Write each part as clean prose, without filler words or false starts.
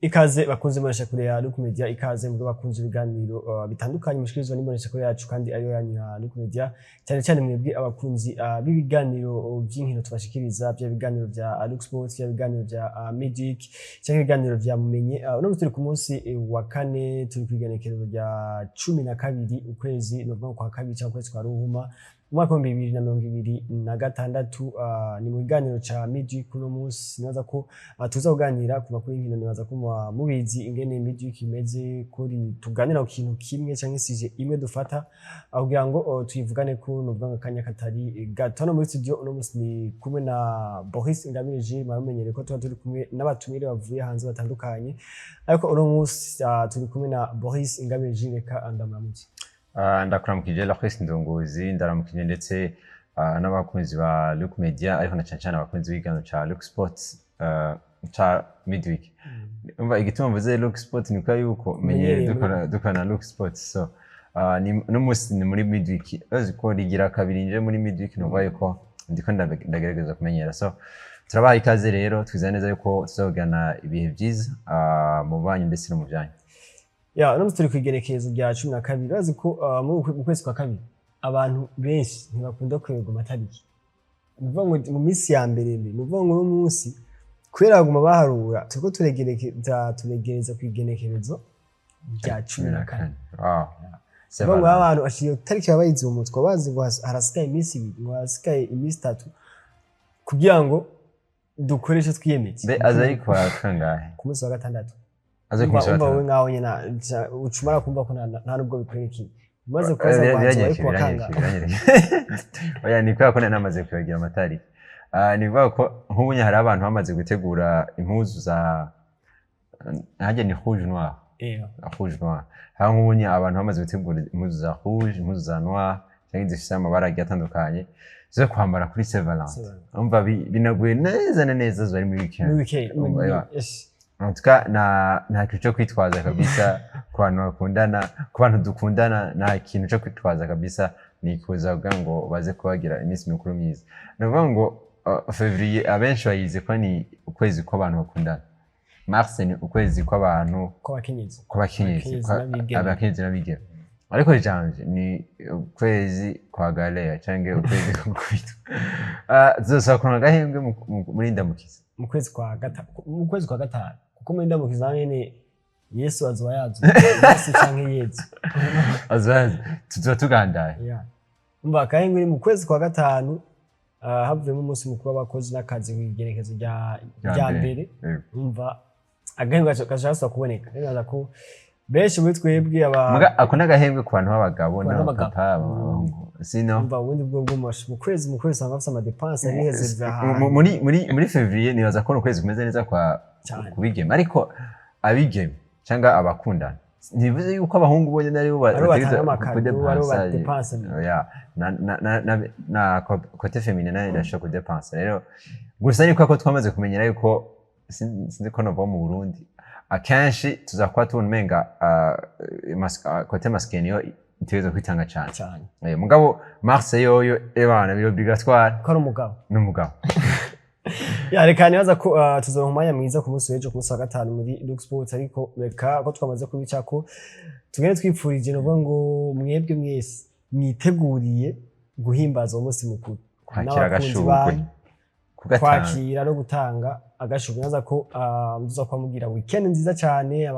Ikaze bakunze Imbonesha Kure ya Luke Media, ikaze mu bakunze ibiganiro bitandukanye mushikirizwa n'Imbonesha Kure yacu kandi ariyo yanyu ya Luke Media, cyane cyane mwebwe abakunzi b'ibiganiro by'inkino tubashikiriza, bya biganiro bya Luke Sports, bya biganiro bya Magic cyangwa ibiganiro vya Mumenye. Uno munsi turi ku munsi wa kane, turi kw'igenekerezo rya 12 ukwezi novuga kwa kabiri cyangwa ukwezi kwa Ruhuma, umwaka w'2026. Ni mu kiganiro ca Midweek. Uno munsi nibaza ko tuza kuganira ku makuru y'inkino. Nibaza ko muba mubizi ingene Midweek imeze, kuri tuganira ku kintu kimwe canke sujet imwe dufata kugira ngo tuyivugane ko novuga ngo akanya katari gato. Hano muri studio uno munsi ni kumwe na Boris Ingabire Gilles. Muramenyereye ko tuba turi kumwe n'abatumire bavuye hanze batandukanye, ariko uno munsi turi kumwe na Boris Ingabire Gilles. Reka ndamuramutse. Ndakuramukije Lachris Ndongozi, ndaramukije ndetse n'abakunzi ba Luke Media, ariko na cyane cyane abakunzi b'ikiganiro ca Luke Sports ca Midweek. Umva, igituma mvuze Luke Sports ni kubera yuko menyereye Umenyereye. dukora na Luke Sports, so ni no munsi ni muri Midweek, uzi ko rigira kabiri nje muri Midweek, nuvuga yuko ndiko ndagerageza kumenyera. So turabaha ikaze rero, twizeye neza yuko tuzogana ibihe byiza mu banyu ndetse no mu byanyu. Ya, uno munsi turi kw'igenekerezo rya 12. Urazi ko mu kwezi kwa kabiri abantu benshi ntibakunda kuyoberwa amatariki. Ni ukuvuga ngo mu minsi ya mbere mbere, ni ukuvuga ngo uno munsi kubera baguma baharura, turiko turegereza kw'igenekerezo rya 14. Wow. Ni ukuvuga ngo abantu bashiye iyo tariki baba bayizi mu mutwe, bazi ngo harasigaye iminsi 2, ngo harasigaye iminsi 3 kugira ngo dukore ico twiyemeje. Mbe aza ari kwa kangahe? Ku munsi wa gatandatu. Aza ku Umva munsi wa umva wowe gatandatu. nkaho nyene ucumara kumva ko nta nubwo bikwerekeye umaze kubaza ngo hanze bari Biranyereka kuwa biranyereka kangahe. Biranyereka. Oya, ni kubera ko nari namaze kwibagira amatariki. Ni ukuvuga ko nk'ubu hari abantu bamaze gutegura impuzu za harya ni rouge noir. Rouge noir. Hari nk'ubu abantu bamaze gutegura impuzu za rouge, impuzu za noir cyangwa zifise amabara agiye atandukanye zo kwambara kuri Saint Valentin. Saint Valentin. Umva, binaguye neza na neza zo ari muri weekend. Muri weekend. Umva, yeah. Yes. En tout cas, nta kintu cyo kwitwaza kabisa ku bantu bakundana, ku bantu dukundana, nta kintu cyo kwitwaza kabisa, ni kuza kugira ngo baze kubagira iminsi mikuru myiza. Ni ukuvuga ngo février abenshi bayizi ko ni ukwezi kw'abantu bakundana, mars ni ukwezi kw'abantu kw'abakenyezi. Kw'abakenyezi. Abakenyezi n'abigeme. Abakenyezi n'abigeme, ariko janvier ni ukwezi kwa galère cyangwa ukwezi ko kwitwa. Tuzosaba kuronka agahembwe muri ndamukiza. Mu kwezi kwa gatanu, kuko muri ndamukiza nyene Yesu azoba yazuye, Yesu canke Yezu. Azaza tuzoba tugandaye. Yeah. Umva, akahengwe ni mu kwezi kwa gatanu, havuyemo umunsi mukuru w'abakozi n'akazi kw'igenekezo rya mbere. Yego. Umva, agahembwe gaca gasubira kuboneka. Nibaza ko benshi muri twebwe aba Muga ako n'agahembwe ku bantu b'abagabo Ku bantu n'abapapa, b'abagabo. abahungu sino. Umva, ubundi bwo bwo mu kwezi usanga bafise ama dépenses ariheze. Muri février nibaza ko ni ukwezi kumeze neza kwa Cyane. ku bigeme, ariko abigeme cyangwa abakundana, ntibivuze yuko abahungu bonyine aribo aribo bategerezwa batanga ama cadeaux, aribo kudepansa. ba dépensa. Oya, na côté féminin nayo irashobora kudepansa rero, gusa ni ko twamaze kumenyera yuko sinzi ko nova mu Burundi akenshi tuza kuba tubona umenga côté masculin niyo itegerezwa kwitanga cyane. Cyane. Mugabo mars yoyo, ebana, biri obligatoire. Ko ari umugabo. N'umugabo. Ya, reka nibaza ko tuzoronka umwanya mwiza ku munsi w'ejo, ku munsi wa gatanu muri Lux Sports, ariko reka ko twamaze kubicako tugende twipfurije, nuvuga ngo mwebwe mwese mwiteguriye guhimbaza uwo munsi mukuru kwakira n'abakunzi agashurwe banyu, kugatanga. Kwakira no gutanga agashurwe. Nibaza ko muzoza kuba mugira weekend nziza cyane.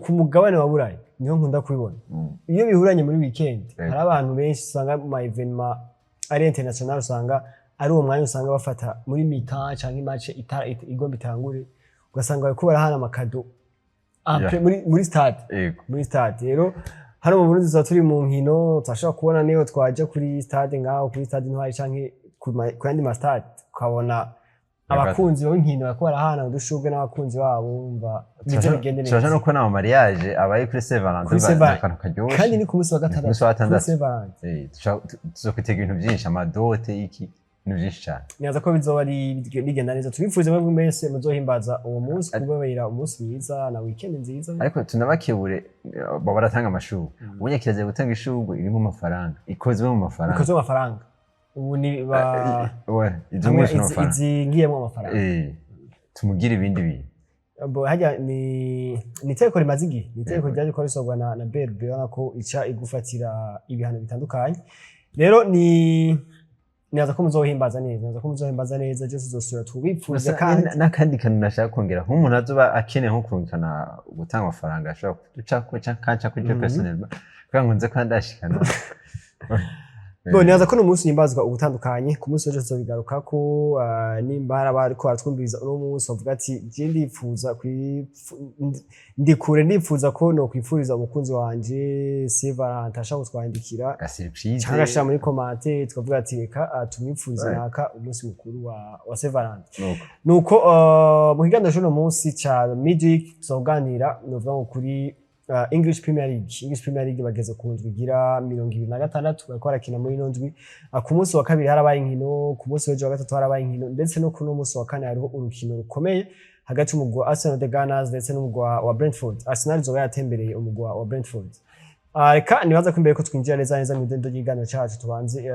Ku mugabane wa Burayi niho nkunda kubibona iyo bihuranye muri weekend. Hari abantu benshi usanga mu ma événements ari international, usanga ari uwo mwanya usanga bafata muri mi-temps canke match igomba itangure, ugasanga bariko barahana ama cadeaux après muri stade. Muri stade rero, hano mu Burundi tuba turi mu nkino, turashobora kubona niyo twaja kuri stade, ngaho kuri stade Intwari canke ku yandi ma stade, ukabona abakunzi b'inkino bariko barahana udushurwe n'abakunzi babo. Bumva bize bigende Turashobora neza. no kubona ama mariage abaye kuri Saint Valentin. Kuri Saint Valentin. Akantu karyoshe. Kandi ni ku munsi wa Ni ku gatandatu. munsi wa gatandatu. Kuri Saint Valentin. Tuzokwitega ibintu byinshi, ama dot, iki, ibintu byinshi cyane. Nibaza ko bizoba ari bigenda neza. Tubifurize mwebwe mwese muzohimbaza uwo munsi kubabera umunsi mwiza na weekend nziza. Ariko tunabakebure, baba baratanga amashurwe. Ubunya kirazira gutanga ishurwe irimo amafaranga, ikozwe mu mafaranga. Bikozwe mu mafaranga, ubu ni ba Ouais, hamwe izungurusha amafaranga. Izingiyemwo amafaranga. Tumugire ibindi bintu. Bo hajya ni itegeko rimaze igihe, ni itegeko ryaje kuba risorwa na BRB, ubona ko ica igufatira ibihano bitandukanye. Rero ni nibaza ko muzohimbaza neza, nibaza ko muzohimbaza neza, byose tuzosubira tubipfuza. Gusa kandi n'akandi kantu nashaka kongera, nk'umuntu azoba akeneye nko kurungikana, gutanga amafaranga, ashobora kuducako canke kuri je personnellement kugira ngo nze ko ndashikana. Bo nibaza ko ni umunsi uhimbazwa ubutandukanye. Ku munsi w'ejo tuzobigarukako. Nimba hari abariko baratwumviriza uno munsi bavuga ati: "Je ndipfuza ndi kure, ndipfuza ko nokwifuriza umukunzi wanje Saint Valentin", ashaka kutwandikira Ga surprise. cyangwa agashira muri commentaire, tukavuga ati: "Reka tumwipfurize naka umunsi mukuru wa Saint Valentin." Nuko. Nuko mu kiganiro c'uno munsi ca Midweek tuzoganira, novuga ngo kuri English Premier League. English Premier League bageze ku ndwi igira 26, bariko barakina muri ino ndwi. Ku munsi wa kabiri harabaye inkino, ku munsi w'ejo wa gatatu harabaye inkino, ndetse no kuno munsi wa kane hariho urukino rukomeye hagati y'umugwi wa Arsenal the Gunners ndetse n'umugwi wa Brentford. Arsenal izoba yatembereye umugwi wa Brentford. Reka nibaza ko imbere ko twinjira neza neza mw'idondo ry'ikiganiro cacu, tubanze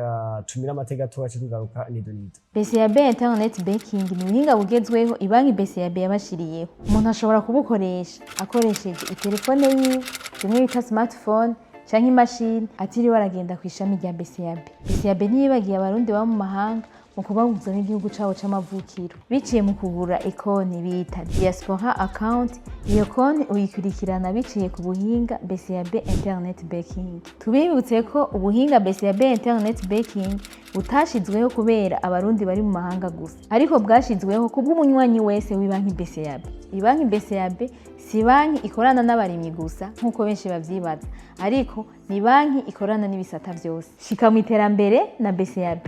tumire amateka gatoya, tugaruka nido nido. BCAB Internet Banking ni ubuhinga bugezweho ibanki BCAB yabashiriyeho. Umuntu ashobora kubukoresha akoresheje itelefone yiwe, bimwe bita smartphone, canke imashini, atiriwe aragenda ku ishami rya BCAB. BCAB ntiyibagiye Abarundi baba mu mahanga mu kubahuza n'igihugu cabo c'amavukiro biciye mu kugura ikonti bita Diaspora Account. Iyo konti uyikurikirana biciye ku buhinga BCAB Internet Banking. Tubibutse ko ubuhinga BCAB Internet Banking butashizweho kubera Abarundi bari mu mahanga gusa, ariko bwashizweho kubw'umunywanyi wese w'ibanki BCAB. Ibanki BCAB si banki ikorana n'abarimyi gusa nk'uko benshi bavyibaza, ariko ni banki ikorana n'ibisata vyose. Shika mu iterambere na BCAB.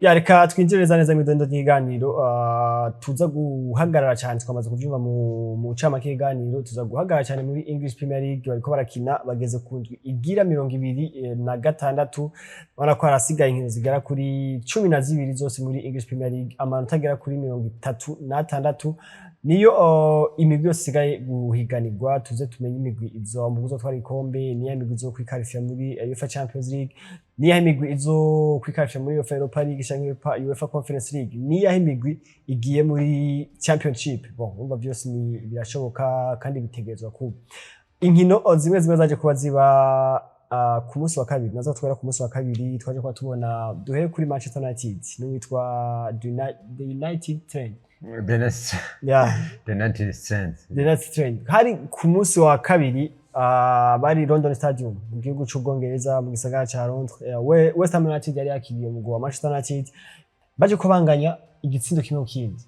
Ya, reka twinjire neza neza mw'idondo ry'ikiganiro. Tuza guhagarara cyane, twamaze kuvyumva mu ncamake y'ikiganiro, tuza guhagarara cyane muri English Premier League. Bariko barakina, bageze ku ndwi igira 26. Ubona ko harasigaye inkino zigera kuri 12 zose muri English Premier League. Amanota agera kuri 36 niyo imigwi yose isigaye guhiganirwa. Tuze tumenye imigwi izo mu kuzotwara igikombe, niyo imigwi izo kwikarifya muri UEFA Champions League, niyaho imigwi izo kwikarifya muri UEFA Europa League canke UEFA Conference League, niyaho imigwi igiye muri Championship. Bon, urumva byose ni birashoboka kandi bitegerezwa kuba. Inkino zimwe zimwe zaje kuba ziba ku munsi wa kabiri, nazo twera ku munsi wa kabiri twaje kuba tubona. Duhere kuri Manchester United n'uwitwa The United Train. Benes. Yeah. The United Saints. The United Train hari ku munsi wa kabiri, bari London Stadium mu gihugu c'Ubwongereza, mu gisagara ca Londres. West Ham United yari yakiriye umugwi wa Manchester United, baje kubanganya igitsindo kimwe ku kindi.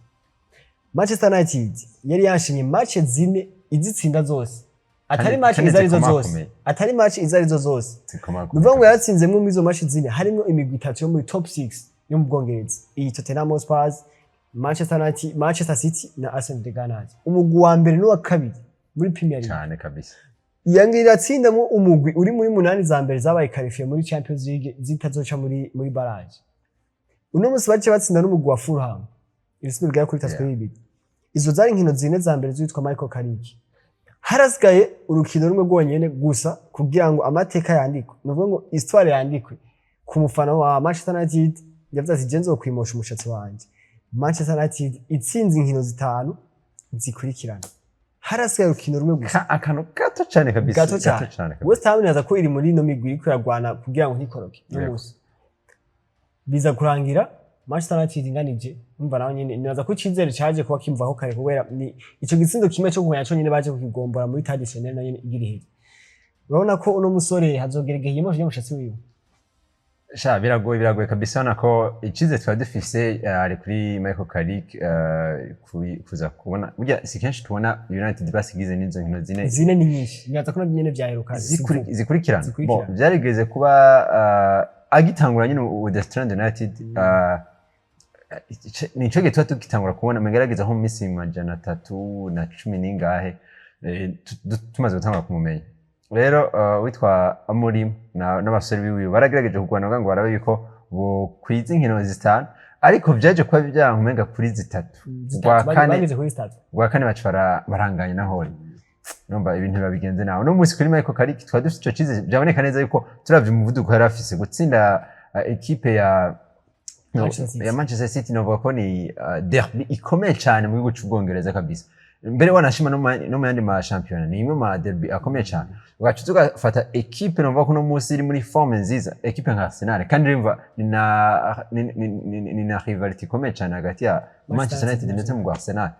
Manchester United yari yashimye match zine izitsinda zose, atari match kandi izo arizo zose, zikomakomeye. atari match izo arizo zose. Zikomakomeye. Ni ukuvuga ngo yaratsinzemwo muri izo match zine harimwo imigwi itatu yo muri top 6 yo mu Bwongereza, iyi Tottenham Hotspur, Manchester United, Manchester City na Arsenal the Gunners, umugwi wa mbere n'uwa kabiri muri Premier League. Cyane kabisa. Yangira iratsindamo umugwi uri muri munani za mbere zabaye qualifié muri Champions League zitazoca muri barrage. Uno munsi baciye batsinda n'umugwi wa Fulham ibitsindo bigera kuri bitatu kuri bibiri. Izo zari inkino zine za mbere z'uwitwa Michael Carrick. Harasigaye urukino rumwe rwonyene gusa kugira ngo amateka yandikwe, ni ukuvuga ngo histoire yandikwe. Ku mufana wa Manchester United yavuze ati: "Je nzokwimosha umushatsi wanje Manchester United itsinze inkino zitanu zikurikirana." Harasigaye urukino rumwe gusa. Akantu gato cyane kabisa. Gato cyane. Cyane kabisa. West Ham nibaza ko iri muri ino migwi iriko iragwana kugira ngo ntikoroke no munsi biza kurangira Manchester United inganije. Umva, nawe nyene nibaza ko icizere caje kuba kimvaho kare, kubera ni ico gitsindo kimwe cyo kunganya conyene baje kukigombora muri traditionnel nayo igira iheze. Urabona ko uno musore hazogera igihe yimoshe umushatsi wiwe. Sha, biragoye, biragoye kabisa. Urabona ko icizere twari dufise ari kuri Michael Carrick, kuza kubona burya si kenshi tubona United basigize n'izo nkino zine. Zine ni nyinshi, nibaza ko navyo nyene vyaheruka. Zikurikirana. Zikurikirana. Bon, byarigeze kuba agitangura nyine ubu The Strand United, nico gihe tuba tugitangura kubona mugerageza nko mu minsi 310 n'ingahe, tumaze gutangura kumumenya. Rero witwa Amorim n'abasore biwe baragerageje kurwana kugira ngo barabe yuko bokwiza inkino zitanu, ariko vyaje kuba vyanka umenga kuri zitatu. Zitatu, Rwa kane bageze kuri zitatu. Rwa kane baca baranganya nahone. Numva ibintu biba bigenze nawe. Uno munsi kuri Michael Carrick twari dufite ico cizere, byaboneka neza yuko turavye umuvuduko yari afise gutsinda. ekipe ya no, Manchester City. ya Manchester City. Novuga ko ni derby ikomeye cyane mu gihugu cy'Ubwongereza kabisa, mbere wanashima no mu yandi ma shampiyona ni imwe mu ma derby akomeye cyane. Ugaca tugafata ekipe novuga ko uno munsi iri muri forme nziza, ekipe nka Arsenal, kandi urumva ni na rivalité ikomeye cyane hagati ya Manchester United ndetse mu Arsenal,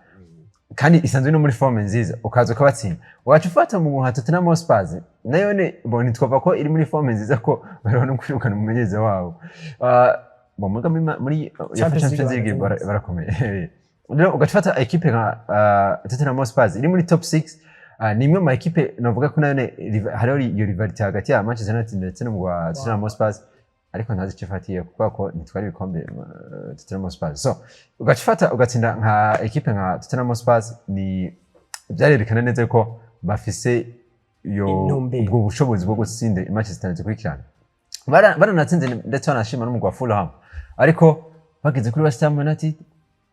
kandi isanzwe no muri forme nziza, ukaza ukabatsinda. Waca ufata mu nka Tottenham Hotspur, nayo ni bon, ntitwavuga ko iri muri forme nziza, ko bariho no kwirukana umumenyereza wabo. Bon, muga muri UEFA Champions Champions League League barakomeye. barakomeye. Rero ugaca ufata ekipe nka Tottenham Hotspur iri muri top 6, ni imwe mu ma ekipe navuga ko nayo hariho iyo rivalité hagati ya Manchester United ndetse no mu wa Tottenham Hotspur, ariko ntazi icyo ifatiye kuko ko ntitwara ibikombe Tottenham Hotspur. So ugaca ufata ugatsinda nka ekipe nka Tottenham Hotspur, ni byarerekana neza ko bafise iyo Intumbero. ubwo bushobozi bwo gutsinda Manchester United kurikirana. Baranatsinze ndetse banashima n'umugwi wa Fulham, ariko bageze kuri West Ham United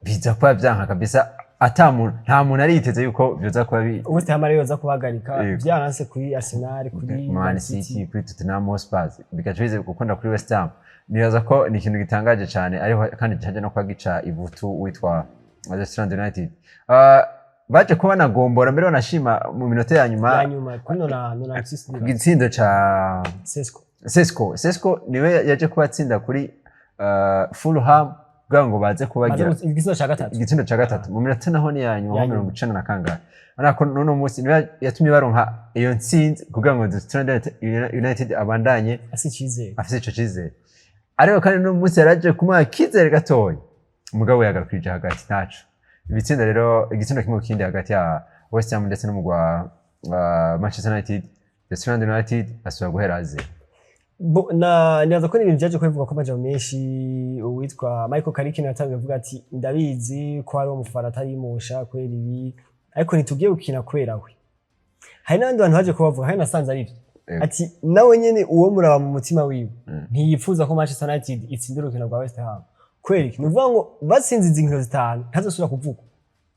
biza kuba byanka kabisa, ata muntu, nta muntu ari yiteze yuko byoza kuba bi West Ham ariyo yoza kubahagarika. Yego. Byaranse kuri Arsenal, kuri Man City, kuri Tottenham Hotspur, bigaca biza gukunda kuri West Ham. Nibaza ko ni ikintu gitangaje cyane, ariko kandi cyaje no kuba gica ibutu witwa Manchester United. Baje kuba banagombora mbere, banashima mu minota ya nyuma. Ya nyuma kuri nona six. Ku gitsindo ca Sesko. Sesko. Sesko niwe yaje kuba atsinda kuri Fulham kugira ngo baze kubagira Igitsindo ca gatatu. Igitsindo ca gatatu mu minota naho ni ya nyuma, Ya nko nyuma. 90 na kangahe. Urabona ko n'uno munsi niwe yatumye baronka iyo ntsinzi kugira ngo The Standard United abandanye Afise icizere. Afise ico cizere, ariko kandi n'uno munsi yaraje kumuha ikizere gatoya, umugabo yagarukirije hagati ntaco. Ibitsinda rero igitsindo kimwe ku kindi hagati ya West Ham ndetse n'umugwi wa Manchester United. The Standard United asubira guhera zero. Na nibaza ko ni ibintu byaje kubivuga ko amajambo menshi. Uwitwa Michael Carrick nawe yatangiye avuga ati: "Ndabizi ko hari umufana atarimosha kubera ibi, ariko ntitugiye gukina kubera we." Hari n'abandi bantu baje kubavuga, hari nasanze ari byo. Ati nawe nyene uwo muraba mu mutima wiwe ntiyipfuza ko Manchester United itsinda urukino rwa West Ham. Kubera iki? Ni ukuvuga ngo batsinze izi nkino zitanu, ntazosubira kuvugwa,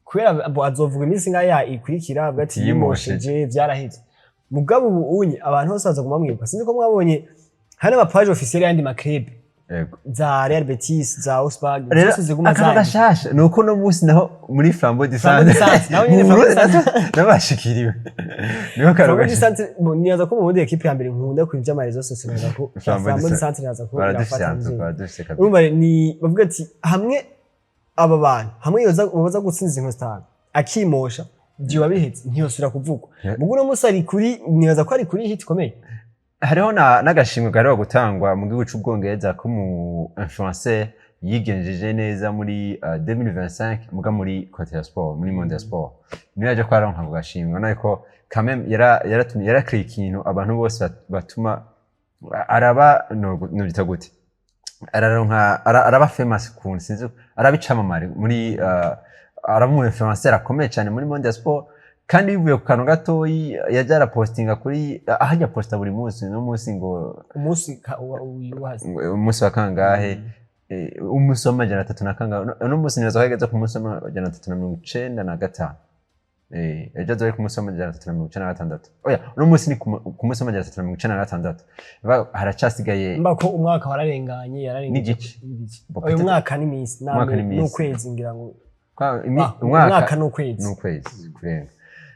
kubera bo azovuga iminsi ngaya ikurikira avuga ati yimosheje. Yimosheje, vyaraheze. Mugabo ubu unye abantu bose baza kumamwibuka. Sinzi ko mwabonye hari n'ama page officielle y'andi ma club, za Real Betis, za Augsburg, Rero zose ziguma akantu zandika. gashasha ni uko uno munsi naho muri Flambeau du Flambeau du Centre Centre, naho nyene mu Flambeau Burundi du Centre. nabashikiriwe, niho kantu Flambeau du gashasha. Centre, nibaza ko mu Burundi ekipe ya mbere nkunda ku vy'ama réseaux sociaux, nibaza ko Flambeau du Flambeau du Centre. Centre nibaza ko Baradufise irafata hanze nzeri. Baradufise kabisa. Urumva ni bavuga ati hamwe aba bantu hamwe yoza baza gutsinda izi nkino zitanu akimosha, vyoba bihetse, ntiyosubira kuvugwa. Mugo uno munsi ari kuri, nibaza ko ari kuri hit ikomeye. Hariho n'agashimwe gaheruka gutangwa mu gihugu c'Ubwongereza k'umu influencer yigenjeje neza muri 2025, muga muri côté ya sport, muri monde ya sport, niwe yaje ko aronka ako gashimwe. Ubona ko quand même yaratumye yarakriye ikintu abantu bose batuma araba, no nobyita gute, araronka araba famous kuntu, sinzi, araba icamamare muri araba umu influencer akomeye cyane muri monde ya sport, kandi bivuye ku kantu gatoyi yaja arapostinga kuri aho ajya posta buri munsi. No munsi ngo Umunsi wiyubaze. Umunsi wa kangahe? Umunsi wa 300 na kangahe? Uno munsi nibaza ko yageze ku munsi wa 395. Ejo azobe ku munsi wa 396. Oya, uno munsi ni ku munsi wa 396. Haracasigaye Mba ko umwaka wararenganye, yararengeje N'igice. n'igice. Bo, Uyu mwaka n'iminsi Umwaka n'iminsi. n'ukwezi ngira ngo Umwaka umwaka n'ukwezi. N'ukwezi kurenga.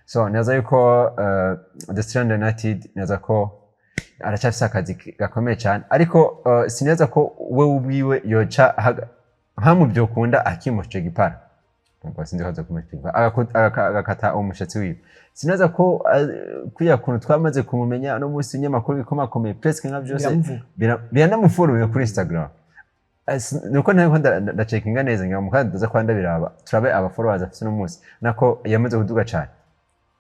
So neza yuko The Strand United, neza ko aracyafise akazi gakomeye cyane, ariko sineza ko we ubwiwe yoca nka mu byokunda akimosha ico gipara. Ubwo sinzi ko aza kumosha ico gipara, agakata umushatsi wiwe. Sineza ko kuriya kuntu twamaze kumumenya no munsi ibinyamakuru bikomakomeye presque nka byose Biramuvuga. Biranamufollowinga kuri Instagram. Nuko ntako ndacekinga neza ngira mu kandi ndaza kuba ndabiraba, turabe aba followers afise uno munsi, nako yamaze kuduga cyane.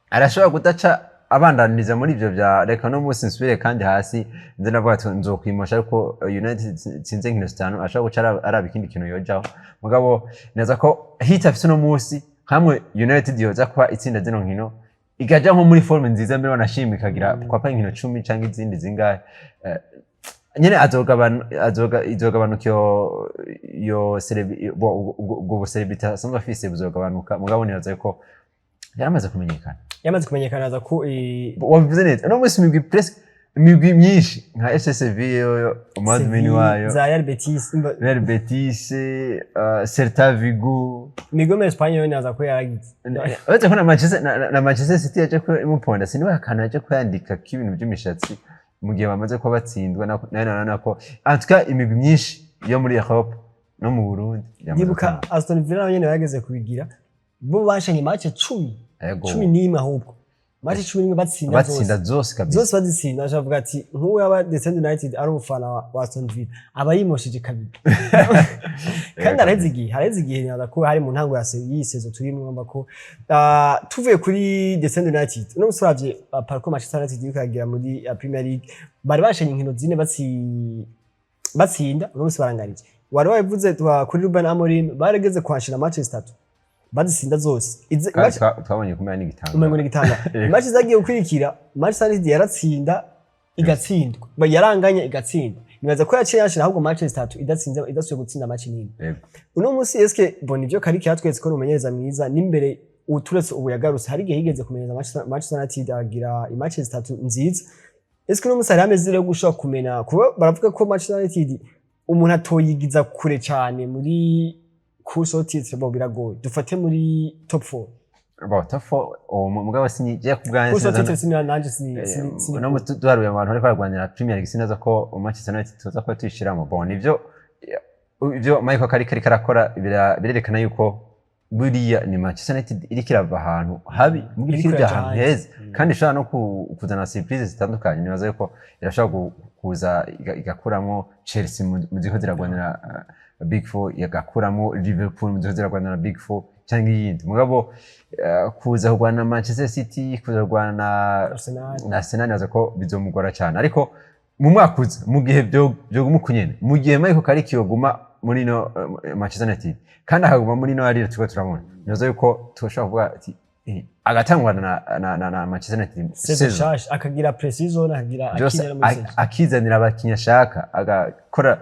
Arashobora kudaca abandaniriza muri ivyo bya reka no munsi nsubire kandi hasi, nze navuga ati nzokwimosha, ariko United itsinze inkino zitanu, ashobora guca araba ikindi kintu yojaho. Mugabo neza ko hit afise uno munsi, hamwe United yoza kuba itsinda zino nkino, ikaja nko muri forme nziza mbere, banashima ikagira kwapa inkino 10 canke izindi zingahe, nyene azoga izogabanuka iyo ubwo bu celebrity asanzwe afise buzogabanuka. Mugabo nibaza yuko yaramaze kumenyekana. Yamaze kumenyekana, aza ko Wabivuze neza, uno munsi imigwi presque Imigwi myinshi nka FC Sevilla yoyo umwadmin wayo, za Real Betis. Real Betis, Celta Vigo. Imigwi muri Espagne yo naza ko yaragize. Uretse ko na Manchester City yaje ko imuponda, siniwe akantu yaje kuyandika k'ibintu by'imishatsi mu gihe bamaze kuba batsindwa, nayo narabona ko en tout cas imigwi myinshi yo muri Europe no mu Burundi yamaze Ndibuka kwanga. Aston Villa nabo nyene bageze kubigira, bo bashanye match 10, 11 ahubwo, match 11 batsinda Batsinda zose. Zose kabisa. Zose bazitsinda. Ashavuga ati nk'uwo yaba Leeds United ari umufana wa Aston Villa aba yimosheje kabiri, kandi haraheze igihe nyaza ko hari mu ntango y'iyi saison turimo. Ngomba ko tuvuye kuri Leeds United, uno musi uravye parcours Manchester United iriko iragira muri Premier League, bari bashanye inkino zine batsinda, uno musi baranganije. Wari wabivuze kuri Ruben Amorim, barageze kwashira match zitatu bazitsinda zose. Kandi twabonye kumenya n'igitanga. Umengo n'igitanga. Match zagiye gukurikira, Manchester United yaratsinda igatsindwa, yaranganya igatsinda. Nibaza ko yaciye yashira ahubwo match zitatu idatsinze, idasubiye gutsinda match n'imwe. Uno munsi eske bon, ivyo Carrick yatweretse ko ari umumenyereza mwiza n'imbere, uturetse ubu yagarutse, hari igihe yigeze kumenyereza Manchester United agira imatch zitatu nziza. Eske uno munsi hari ameze rero gushobora kumena, kuba baravuga ko Manchester United umuntu atoyigiza kure cyane muri course au titre? Bon, biragoye, dufate muri top 4. Bon, top 4 uwo mugabo sinjye ku bwanjye. Course au Sinaza. titre sini nanje sini sini. No duharuye abantu bariko baragwanira Premier League, sinaza ko Manchester United tuza kuba tuyishiramo. Bon, nivyo, ibyo Michael Carrick ariko arakora birerekana yuko buriya ni Manchester United iriko irava ahantu habi muga iriko Iriko ija iraja ahantu ahandi. heza, kandi ishobora no kuzana surprise zitandukanye. Nibaza yuko irashobora kuza igakuramo Chelsea mu ziriko ziragwanira Big Four, igakuramo Liverpool mu ziriko ziragwanira Big Four cyangwa iyindi. Mugabo kuza kurwana na Manchester City, kuza kurwana na Arsenal. Na Arsenal, nibaza ko bizomugora cyane. Ariko mu mwaka uza, mu gihe vyoguma uko nyene, mu gihe Michael Carrick yoguma muri no Manchester United kandi akaguma muri no arira turiko turabona, nibaza yuko turashobora kuvuga ati agatangwana na Manchester United saison saison. nshasha, akagira pre-season, akagira Byose. akinira muri saison. Akizanira abakinnyi ashaka, agakora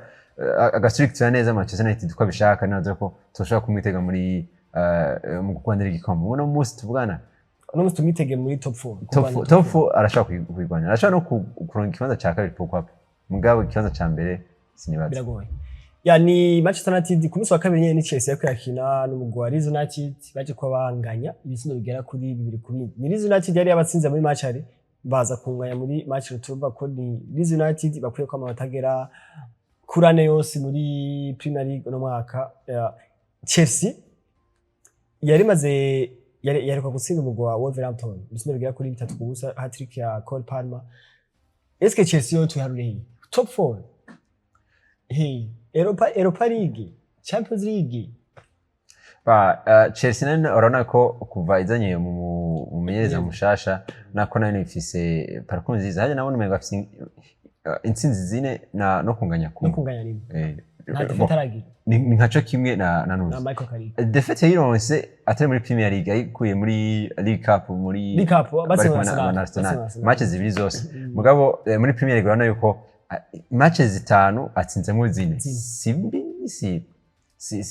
agastructura neza Manchester United uko abishaka, nibaza ko turashobora kumwitega muri mu kurwanira igikombe. Uno munsi tuvugana, Uno munsi tumwitege muri top 4. Top four arashobora kuyirwanira, arashobora no kuronka ikibanza ca kabiri, pourquoi pas. Mugabo ikibanza ca mbere sinibaza. Biragoye. Ya, ni Manchester United. Ku munsi wa kabiri nyene ni Chelsea yariko irakina n'umugwi wa Leeds United, baje kuba banganya ibitsindo bigera kuri 2-2. Ni Leeds United yari yabatsinze muri match aller, baza kunganya muri match retour. Ko ni Leeds United bakwiye ko amanota agera kuri ane yose muri Premier League uno mwaka. Ya, Chelsea yari imaze yaheruka gutsinda umugwi wa Wolverhampton ibitsindo bigera kuri 3-0, hat-trick ya Cole Palmer. Eske Chelsea yo tuharure hehe? Top 4 hey, Europa League, Champions League? Ba, Chelsea nayo urabona ko kuva izanye mu mumenyereza mushasha, nako nayo ifise parcours nziza. Hajya nabona umengo afise intsinzi zine na no kunganya No kumwe. kunganya rimwe. Nta Bon, défaite aragira. ni nkaco kimwe na Na Nuzi. Michael Carrick. Défaite yayironse atari muri Premier League, ayikuye muri League Cup, muri League Cup, bari batsinze kumwe Arsenal. na Arsenal. Batsinze Arsenal. Match zibiri zose. Mugabo muri Premier League urabona yuko match zitanu atsinzemo zine. Zine. Si mbi, si si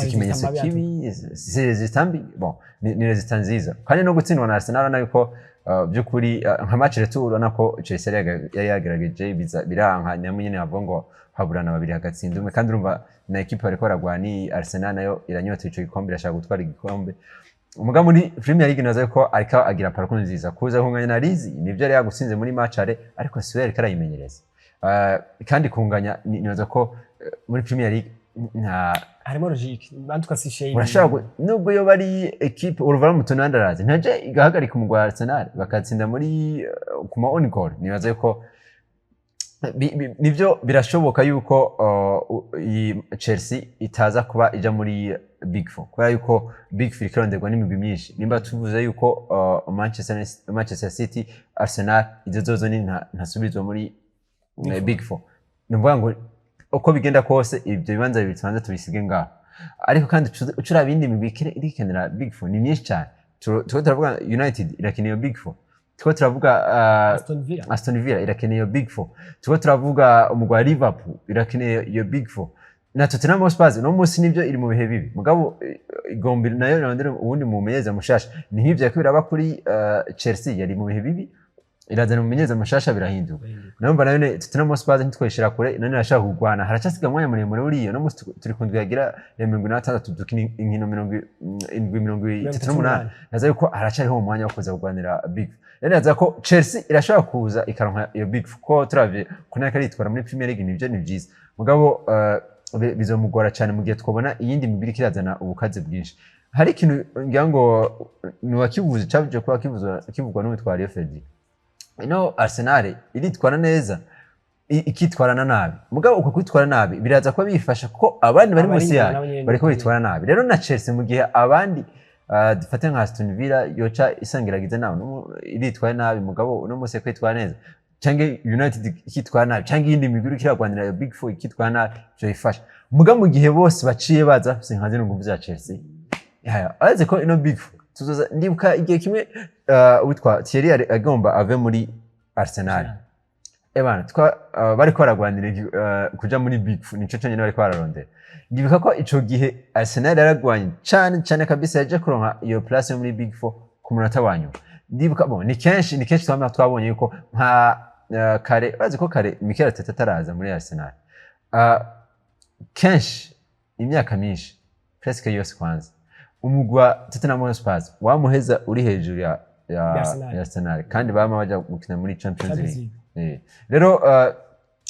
ikimenyetso Mabi. Kibi si résultat mbi. Bon, ni résultat nziza. Kandi no gutsindwa na Arsenal, urabona yuko by'ukuri nka match retour urabona ko Chelsea yari yagerageje biza biranka. Nyamwe nyene bavuga ngo haburana babiri hagatsinda umwe, kandi urumva na équipe bariko baragwana ni Arsenal, nayo iranyota ico gikombe, irashaka gutwara igikombe. Muga muri Premier League naza ko ariko agira parcours nziza. Kuza kunganya na Leeds, nivyo yari yagutsinze muri match aller, ariko siwe yariko arayimenyereza. Kandi kunganya nibaza ko muri Premier League nta Harimo logique bantuka si shame. Urashobora nubwo yoba ari équipe Wolverhampton Wanderers ntaje igahagarika umugwi wa Arsenal bakatsinda muri ku ma own goal, nibaza yuko nivyo birashoboka yuko iyi Chelsea itaza kuba ija muri Big Four, kubera yuko Big Four ikironderwa n'imigwi myinshi. Nimba tuvuze yuko Manchester City, Arsenal, izo zozo ni ntasubizwa muri Big Four, ni ukuvuga ngo uko bigenda kose ibyo bibanza bibiri tubanza tubisige ngaho. Ariko kandi ucura ibindi migwi irikenera Big Four ni myinshi cyane. Turiko turavuga United irakeneye iyo Big Four, turiko turavuga Aston Villa. Aston Villa irakeneye iyo Big Four, turiko turavuga umugwi wa Liverpool irakeneye iyo Big Four, na Tottenham Hotspur no munsi nivyo iri mu bihe bibi, mugabo igomba nayo irondera uwundi mumenyereza mushasha. Ni nk'ivyo yariko biraba kuri Chelsea, yari mu bihe bibi. Irazana umumenyereza mushasha, birahinduka. Numva nayo Tottenham Hotspur ntitwoyishira kure, none irashaka kugwana. Haracasiga umwanya muremure uriyo. No musi turi ku ndwi yagira ya 46, dukina inkino 70, 38. Naza yuko haracariho umwanya wo kuza kugwanira big. Rero naza ko Chelsea irashobora kuza ikaronka iyo big, kuko turavye ko nariko aritwara muri Premier League, nivyo ni vyiza, mugabo bizomugora cyane mu gihe twabona iyindi mibiri ikirazana ubukaze bwinshi. Hari ikintu ngira ngo nuwakivuze, cyaje kuba kivugwa n'uwitwa Rio Ferdinand. Ino Arsenal iritwara neza, ikitwarana nabi, mugabo uko kwitwara nabi biraza kuba bifasha ko abandi bari Abari munsi inyuma yayo nabo nyene bariko nyene. bitwara nabi. Rero na Chelsea, mu gihe abandi, dufate nka Aston Villa yoca isangiragize nawe iritwaye nabi, mugabo uno munsi kwitwara neza, canke United ikitwara nabi, canke iyindi migwi iriko iragwanira iyo big four ikitwara nabi, ivyo bifasha. Mugabo mu gihe bose baciye baza bafise nka zino nguvu za Chelsea, yaya uretse ko ino big four tuzoza. Ndibuka igihe kimwe witwa Thierry agomba ave muri Arsenal. Ebana twa bariko baragwanira kuja muri big four, nico conyene bariko bararondera. Ndibuka ko ico gihe Arsenal yaragwanye cane cane kabisa, yaje kuronka iyo place yo muri big four ku munota wa nyuma. Ndibuka, bon, ni kenshi twama twabonye yuko nka kare, bazi ko kare Mikel Arteta ataraza muri Arsenal, kenshi imyaka myinshi, presque yose kwanza, umugwi wa Tottenham Hotspur wamuheza uri hejuru ya Ya Arsenal. ya Arsenal, kandi bama baja gukina muri Champions Champions League. League. Rero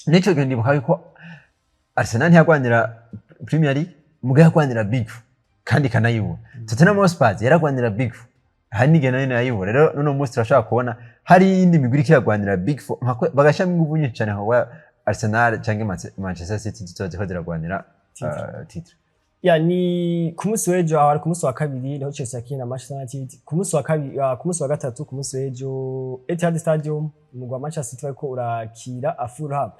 nico gihe ndibuka yuko Arsenal ntiyagwanira Premier League, mugabo yagwanira big four kandi ikanayibura. Tottenham Hotspur yaragwanira big four, hari n'igihe nayo nayibura. Rero n'uno munsi turashobora kubona hari iyindi migwi iriko iragwanira big four, bagashiramo inguvu nyinshi cane nka Arsenal canke Manchester City zizoba ziriko ziragwanira titre. Ya, ni ku munsi w'ejo, aho ari ku munsi wa kabiri niho Chelsea yakina na Manchester United. Ku munsi wa kabiri, ku munsi wa gatatu, ku munsi w'ejo, Etihad Stadium, umugwi wa Manchester City bariko urakira Fulham.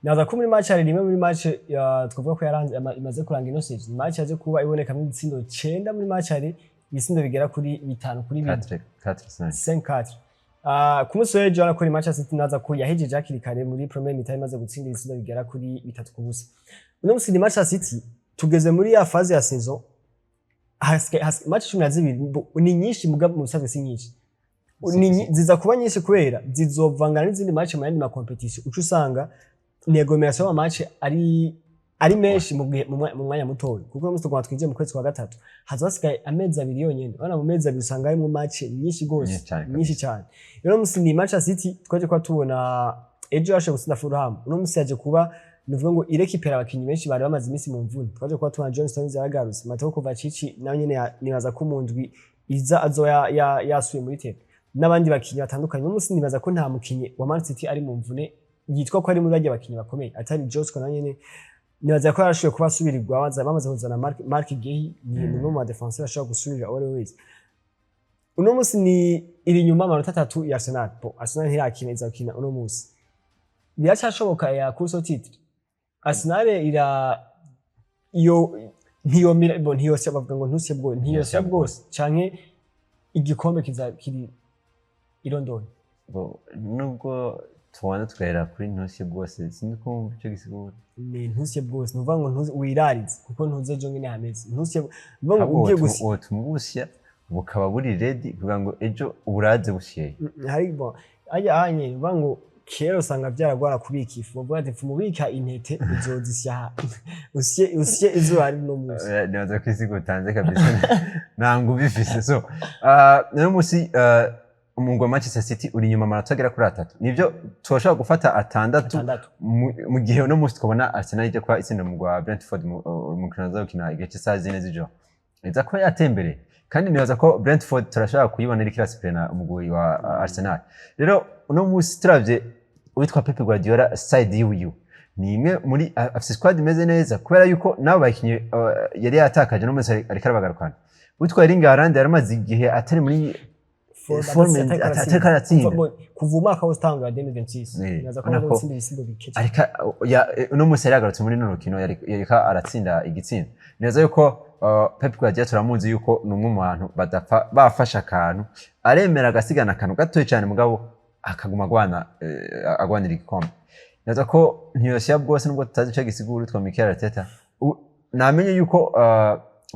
Naza ko muri match hari rimwe muri match ya twavuga ko yaranze imaze kuranga ino saison. Match yaje kuba ibonekamwo ibitsindo 9 muri match, hari ibitsindo bigera kuri 5-2. 4 4 5. 5-4. Ku munsi w'ejo arakora Manchester City, naza ko yahejeje hakiri kare muri premier mi-temps imaze gutsinda ibitsindo bigera kuri 3-0. Uno munsi ni Manchester City, tugeze muri ya phase ya saison hasigaye match 12. Ni nyinshi, mugabo mu bisanzwe si nyinshi. Ziza kuba nyinshi kubera zizovangana n'izindi match mu yandi ma compétition, uca usanga ni agglomération y'ama match ari menshi mu mwanya mutoya, kuko uno munsi tugomba twinjiye mu kwezi kwa gatatu, haza hasigaye amezi 2 yonyene. Urabona mu mezi 2 usanga harimwo match nyinshi gose. Nyinshi cane. Nyinshi cyane. Rero uno munsi ni Manchester City twaje kuba tubona ejo yashoboye gutsinda Fulham. Uno munsi yaje kuba nuvuga ngo irekipera abakinyi benshi bari bamaze iminsi mu mvune. Twaje kuba tubona John Stones yaragarutse, Mateo Kovacic nawe nyene nibaza ko mu ndwi iza azoba yasubiye muri terrain, n'abandi bakinyi batandukanye. Uno munsi nibaza ko nta mukinyi wa Man City ari mu mvune yitwa ko ari muri barya bakinyi bakomeye, atari Josko nawe nyene nibaza ko yarashoboye kuba asubirirwa, bamaze kuzana Marc Guehi, ni umwe mu ba défenseur ashobora gusubirira uwo ari we wese. Uno munsi ni iri inyuma amanota 3 ya Arsenal. Bon, Arsenal ntirakina, iza gukina uno munsi. Biracyashoboka ya course au titre. Arsenal ira iyo ntiyomira, bon, ntiyosya, bavuga ngo ntusye bwo ntiyosya bwose, canke igikombe kiza kiri i London. Bo, nubwo tubona tugahera kuri ntusye bwose, sinzi kumva icyo gisigura. Ni ntusye bwose, nuvuga ngo ntuze wirarize kuko ntuze ejo ngene hameze. Ntusye, nuvuga ngo Ahubwo ugiye gusa wotuma ubusya bukaba buri ready kugira ngo ejo uburaze busyeye. Hari, bon, ajya anye nuvuga ngo kera usanga byaragwara kubika ifu, bavuga ati mubika intete uzozisya, usye usye izuba ari no munsi. Nibaza ko isi utanze kabisa nta nguvu ifise. So uno munsi umugwi wa Manchester City uri inyuma amanota agera kuri 3, nivyo turashobora gufata 6. 6. Mu gihe uno munsi twabona Arsenal ijya kuba itsinda umugwi wa Brentford mu mukino baza gukina igihe cy'isaha 4 z'ijoro, iza kuba yatembereye, kandi nibaza ko Brentford turashobora kuyibona iriko irasupirana umugwi wa Arsenal. Rero uno munsi turavye uwitwa Pep Guardiola, side yiwe ni imwe muri afise squad imeze neza, kubera yuko nabo bakinyi yari yatakaje no munsi ariko arabagarukana. Uwitwa Erling Haaland yaramaze igihe atari muri forme, atariko aratsinda. Kuva umwaka wose utangura 2026, nibaza ko ubona amaze gutsinda ibitsindo bike cyane. Ariko uno munsi yari yagarutse muri runo rukino, yariko aratsinda igitsinda. Neza yuko Pep Guardiola turamuzi yuko ni umwe mu bantu badapfa bafashe akantu, aremera agasigana akantu gatoya cyane, mugabo akaguma agwana, agwanira igikombe. Neza ko ntiyosya bwose, nubwo tutazi ico gisigura. Witwa Mikel Arteta namenye yuko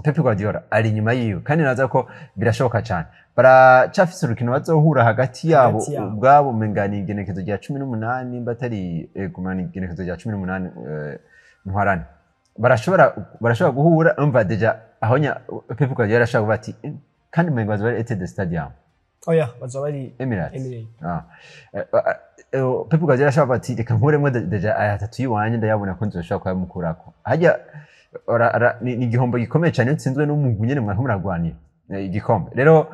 Pep Guardiola ari inyuma yiwe, kandi naza ko birashoboka cyane. Baracafise urukino bazohura hagati yabo Hagati yabo. Ubwabo umenga ni igenekezo rya 18, nimba atari gumana igenekezo rya 18 ntwarane, barashobora guhura. Umva, déjà ahonya Pep Guardiola arashobora kuvuga ati kandi umenga bazoba ari Etihad Stadium. Oya, bazoba bari Emirates. Emirates. Ah. Pep Guardiola ashobora kuvuga ati: "Reka nkuremo déjà aya atatu y'iwanje, ndayabona ko nzoshobora kuyamukurako." Harya ni igihombo gikomeye cyane iyo utsinzwe n'umugwi nyene mwariko muragwanira igikombe. Rero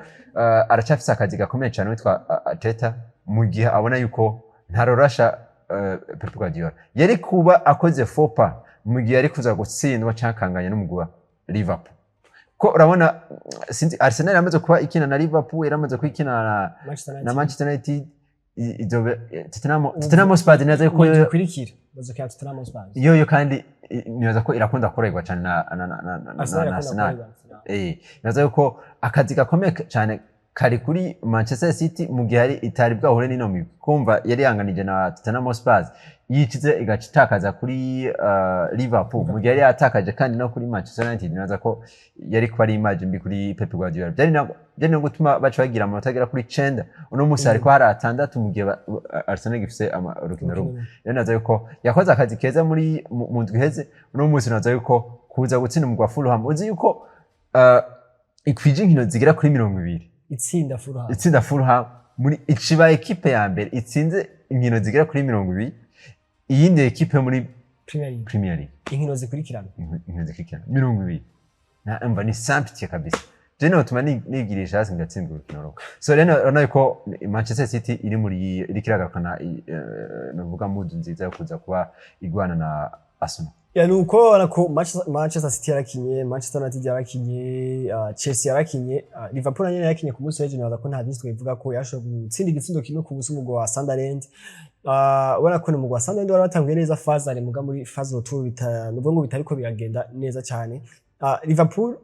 aracyafise akazi gakomeye cyane witwa Arteta, mu gihe abona yuko ntarorasha Pep Guardiola yari kuba akoze faux pas mu gihe yari kuza gutsindwa canke akanganya n'umugwi wa Liverpool, ko urabona sinzi, Arsenal yaramaze kuba ikina na Liverpool, yaramaze kuba ikina na Manchester na United. Manchester United, Tottenham Hotspur neza yuko Ikurikira bazokina Tottenham Hotspur. Yoyo kandi nibaza ko irakunda koroherwa cyane na Arsenal na irakunda Arsenal. koroherwa Arsenal. Nibaza yuko akazi gakomeye cyane kari kuri Manchester City mu gihe hari itari bwahure n'ino migwi. Kumva yari yanganije na Tottenham Hotspur, yikize igaca itakaza kuri Liverpool, mu gihe yari yatakaje kandi no kuri Manchester United, nibaza ko yari kuba ari image mbi kuri Pep Guardiola. Byari no gutuma baca bagira amanota agera kuri 9. Uno munsi hariko hari atandatu, mu gihe Arsenal gifise urukino rumwe. Rero naza yuko yakoze akazi keza muri mu ndwi iheze. Uno munsi naza yuko kuza gutsinda umugwi wa Fulham, uzi yuko ikwije inkino zigera kuri 20 itsinda Fulham. Itsinda Fulham muri iciba ekipe ya mbere itsinze inkino zigera kuri 20 iyindi ekipe muri Premier League. Premier League. Inkino zikurikirana. Inkino zikurikirana 20, na umva ni sans pitié kabisa. Je notuma nigirisha hasi ngatsindwa urukino rumwe. So rero urabona yuko Manchester City iri muri iriko iragarukana novuga mood nziza yo kuza kuba igwana na Arsenal. Ya, nuko urabona ko Manchester City yarakinye, Manchester United yarakinye, Chelsea yarakinye, Liverpool nayo yarakinye ku munsi w'ejo. Nibaza ko nta byinshi twabivuga ko yashoboye gutsinda igitsindo 1-0 umugwi wa Sunderland. Ubona ko ni umugwi wa Sunderland wari watanguye neza phase aller, muga muri phase retour bita nuvuga ngo bitariko biragenda neza cyane. Liverpool,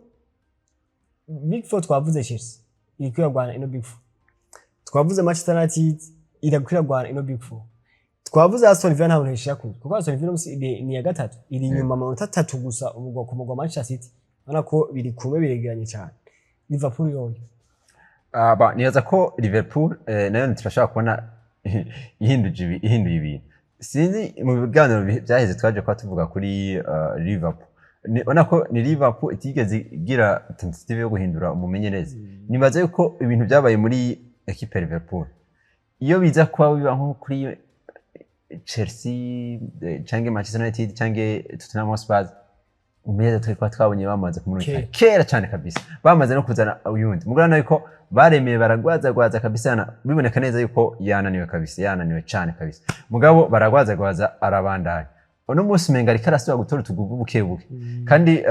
Big Four twavuze, Chelsea iriko iragwana ino Big Four. Twavuze Manchester United iriko iragwana ino Big Four. Twavuze Aston Villa, nta muntu yishira kure, kuko Aston Villa umunsi ni iya gatatu, iri inyuma amanota 3 gusa umugwa ku mugwa wa Manchester City. Urabona ko biri kumwe, biregeranye cyane. Liverpool yoyo? Nibaza ko Liverpool nayo turashobora kubona ihinduye ibintu. Sinzi, mu biganiro byaheze twaje kuba tuvuga kuri Liverpool. Ubona ko ni Liverpool itigeze igira tentative yo guhindura umumenyereza. Nibaza yuko ibintu byabaye muri equipe ya Liverpool, iyo biza kuba biba nko kuri Chelsea canke Manchester United canke Tottenham Hotspur, umumenyereza twari kuba twabonye bamaze kumurika Kera. Kera cyane kabisa, bamaze no kuzana uyundi. Mugabo yuko baremeye baragwazagwaza kabisa, biboneka neza yuko yananiwe kabisa, yananiwe cyane kabisa, mugabo baragwazagwaza arabandanya. Uno munsi umenga ariko arasubira gutora utugugu buke buke. Kandi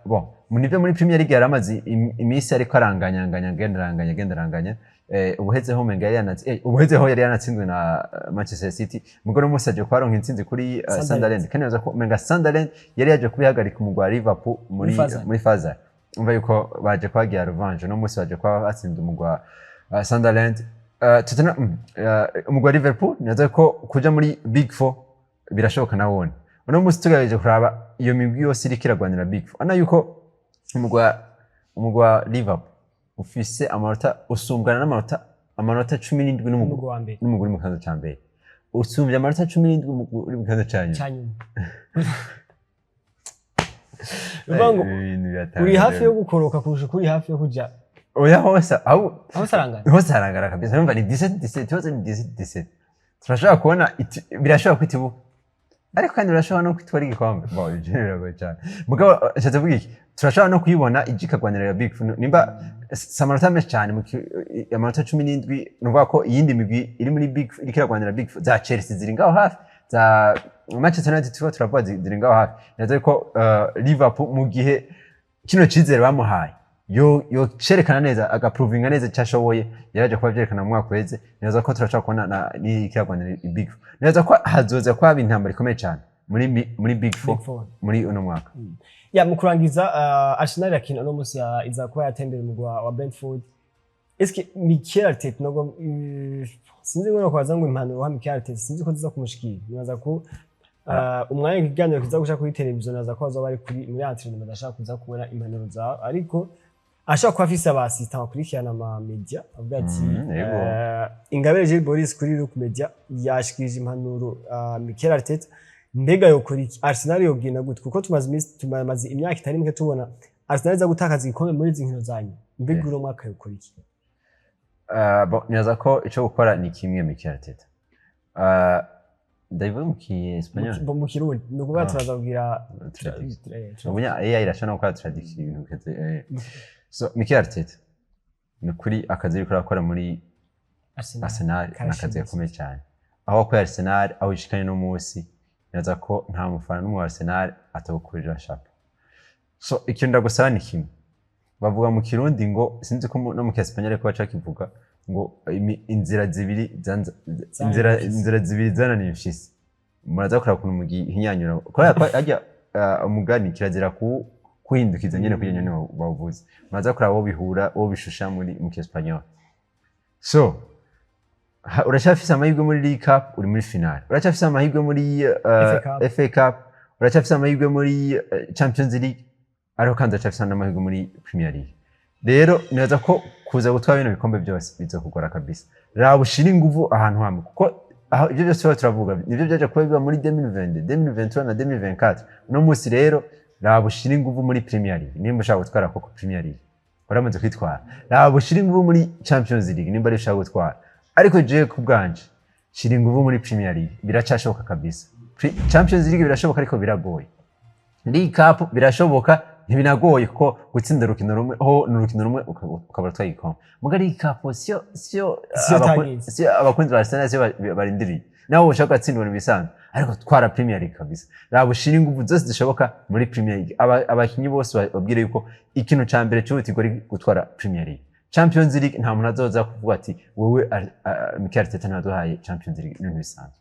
bon, nivyo muri Premier League yaramaze iminsi ariko aranganyanganya, agenda aranganya, agenda aranganya. Ubuhezeho umenga yari ubuhezeho yari yanatsinzwe na Manchester City, mugabo uno munsi aje kubaronka intsinzi kuri Sunderland. Sunderland. Kandi nibaza ko umenga Sunderland yari yaje kubihagarika umugwi wa Liverpool muri Muri phase. Muri phase. Umva yuko baje kubagira revanche, uno munsi baje kuba batsinda umugwi wa Sunderland. Tottenham, umugwi wa Liverpool, nibaza ko kuja muri Big Four birashoboka nawone. Uno munsi tugerageje kuraba iyo migwi yose iriko iragwanira Big Four, ana yuko umugwi wa Liverpool ufise amanota, usumbwana n'amanota 17 n'umugwi Umugwi wa mbere. N'umugwi uri mu kibanza ca mbere usumbye amanota 17 umugwi uri mu kibanza ca nyuma. Cya nyuma. Bivuga ngo Ibintu biratangaje. Uri hafi yo gukoroka kurusha uko uri hafi yo kuja Oya, hose aho aho sarangana. Hose harangana kabisa. Numva ni 17 17, hose ni 17 17. Turashobora kubona birashobora kwitibuka, ariko kandi birashobora no kwitwara igikombe. Bon, ivyo biragoye cyane, mugabo nshatse kuvuga iki: turashobora no kuyibona ije ikagwanira ya Big Four, nimba si amanota menshi cyane, amanota 17. Ni ukuvuga ko iyindi migwi iri muri Big Four, iriko iragwanira Big Four, za Chelsea ziri ngaho hafi, za Manchester United turiko turavuga ziri ngaho hafi. Nazo ko Liverpool, mu gihe kino cyizere bamuhaye, yo cerekana neza, agaprovinga neza icyo ashoboye, yaraje kuba vyerekana mu mwaka uheze, nibaza ko turashobora kubona n'ikiragwanira Big Four. Nibaza ko hazoza kuba haba intambara ikomeye cyane muri Big Four Big Four. muri uno mwaka. Ya, mu kurangiza, Arsenal irakina uno munsi, iza kuba yatembera umugwi wa Brentford. Eske Mikel Arteta nubwo sinzi ngo kwaza ngo impanuro wa Mikel Arteta, sinzi ko ziza kumushikira, nibaza ko Umwanya ikiganiro kiza guca kuri televiziyo, naza ko bazoba bari kuri muri entraînement, ndashaka kuza kubona impanuro zawe, ariko ashobora kuba afise aba assistant bakurikirana ama media, avuga ati Yego. Ingabire Gilles Boris kuri Look Media yashikirije impanuro Mikel Arteta, mbega yokora iki? Arsenal yogenda gute? Kuko tumaze imyaka itari mike tubona Arsenal iza gutakaza igikombe muri izi nkino zanyu. Mbega uno mwaka yokora iki? Bon, nibaza ko ico gukora ni kimwe, Mikel Arteta. Ndabivuga mu Kiespanyol. Mu Kirundi ni ukuvuga turaza kugira Traduction. Ubunya AI irashobora no gukora traduction ibintu bikaze. So Mikel Arteta, ni ukuri akazi ariko arakora muri Arsenal. Arsenal ni akazi Karashimisha. gakomeye cyane. Aho wakuye Arsenal, aho ishikanye no munsi, nibaza ko nta mufana n'umwe wa Arsenal atawukurira chapeau. So ikintu ndagusaba ni kimwe. Bavuga mu Kirundi ngo, sinzi ko no mu Kiespanyol ariko baca kivuga ngo inzira zibiri inzira impyisi. Inzira zibiri zananiye impyisi. Muraza kuraba ukuntu mugihinyanyura, kubera ko harya umugani kirazira kuhindukiza nyene kugira nyene bawuvuze. Muraza kuraba wo bihura, wo bishusha muri mu Kiespanyol. So uracyafise amahirwe muri League Cup, uri muri finale. Uracyafise amahirwe muri FA Cup. FA Cup, uracyafise amahirwe muri Champions League, ariko kandi uracyafise n'amahirwe muri Premier League. Rero nibaza ko kuza gutwara bino bikombe byose bizokugora kabisa. Raba ushire inguvu ahantu hamwe, kuko aho ibyo byose tuba turavuga nibyo byaje kuba biba muri 2022, 2023 na 2024. Uno munsi rero raba ushire inguvu muri Premier League nimba ushaka gutwara koko Premier League, waramaze kwitwara. Raba ushire inguvu muri Champions League nimba ari ushaka gutwara. Ariko jewe ku bwanje, shira inguvu muri Premier League, biracashoboka kabisa. Champions League birashoboka ariko biragoye. League Cup birashoboka, ntibinagoye, kuko gutsinda urukino rumwe ho ni urukino rumwe ukabura utwaye igikombe. Muga League Cup siyo Siyo target. Siyo abakunzi ba Arsenal siyo barindiriye. Nawe ushaka gutsindwa ibintu bisanzwe, ariko twara Premier League kabisa. Raba ushira inguvu zose zishoboka muri Premier League. Abakinyi bose babwire yuko ikintu ca mbere cyihutirwa ari gutwara Premier League. Champions League nta muntu azoza kuvuga ati wowe Mikel Arteta ntaduhaye Champions League, ibintu bisanzwe.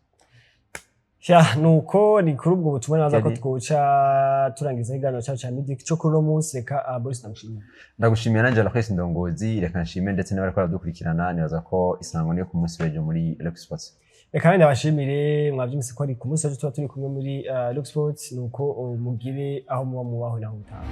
Ya, nuko ni kuri ubwo butumwa naza ko twoca turangiza ikiganiro cyacu cya midi cyo kuri uno munsi. Reka Boris ndamushimiye. Ndagushimiye nanjye Lachris Ndongozi. Reka nshime ndetse n'abariko baradukurikirana. Nibaza ko isango niyo ku munsi w'ejo muri Rock Sports. Reka wenda bashimire, mwabyumvise ko ari ku munsi w'ejo tuba turi kumwe muri Rock Sports. Nuko mugire aho muba mubaho naho mutaha.